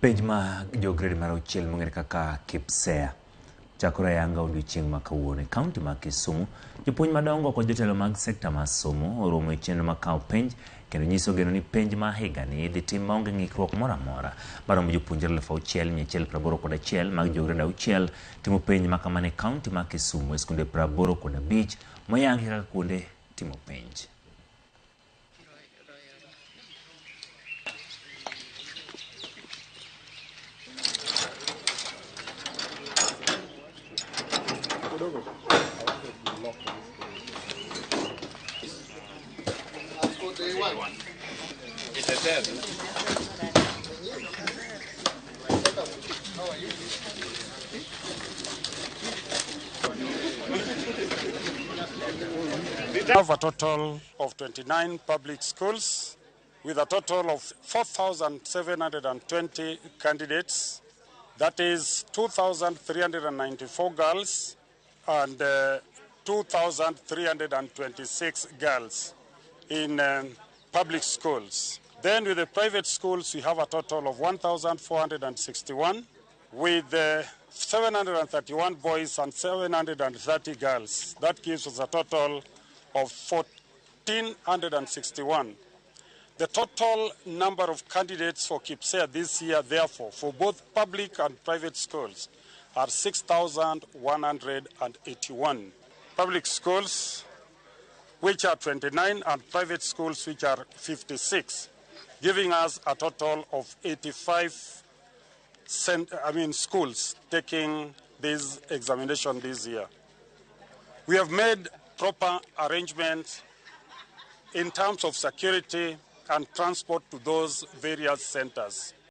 Penj ma jo grade mar auchiel mong'ere kaka KPSEA chakore ayanga odiochieng' ma kawuono e kaunti ma Kisumu. Jopuonj madongo kod jotelo mag sekta mar somo oromo e chenro mar kawo penj kendo nyiso geno ni penj ma higani idhi tim maonge ng'ikruok moro amora. Maromo jopuonjre 6,181 mag jo grade auchiel timo penj ma kamano e kaunti ma Kisumu e skunde 85 moyangi kaka kuonde timo penj. We have a total of 29 public schools with a total of 4,720 candidates. That is 2,394 girls and 2,326 girls in public schools. Then with the private schools, we have a total of 1,461 with 731 boys and 730 girls. That gives us a total of 1,461. The total number of candidates for KPSEA this year, therefore, for both public and private schools, are 6,181. Public schools, which are 29, and private schools, which are 56, giving us a total of 85 schools taking this examination this year. We have made proper arrangements in terms of security and transport to those various centers.